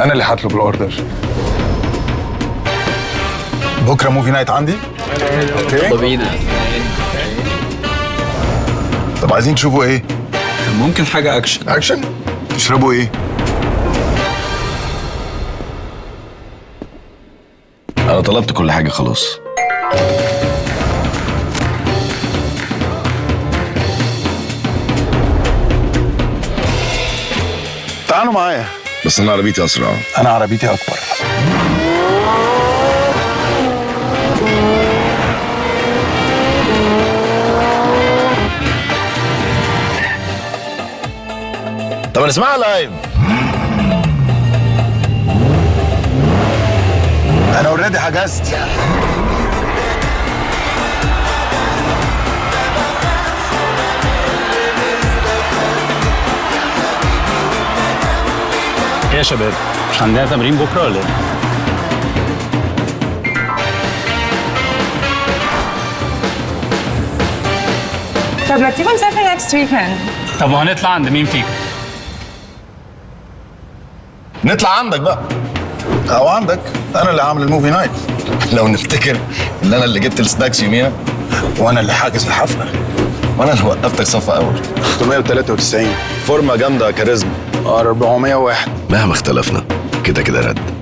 انا اللي هطلب ال order. بكره movie night عندي. okay. يلا بينا. طب عايزين تشوفوا ايه؟ ممكن حاجة اكشن. اكشن؟ تشربوا ايه؟ انا طلبت كل حاجة خلاص. تعالوا معايا. بس انا عربيتي اسرع. انا عربيتي اكبر. طب نسمعها live. انا already حجزت. ايه يا شباب، مش عندنا تمرين بكره ولا ايه؟ طب ما تيجوا نسافر next weekend؟ طب وهنطلع عند مين فيكم؟ نطلع عندك بقى. او عندك. انا اللي عامل ال movie night. لو نفتكر ان انا اللي جبت ال snacks يوميها، وانا اللي حاجز الحفلة. وانا اللي وقفتك صف اول. 393. فورمه جامدة، كاريزما. 401. مهما اختلفنا كده كده رد.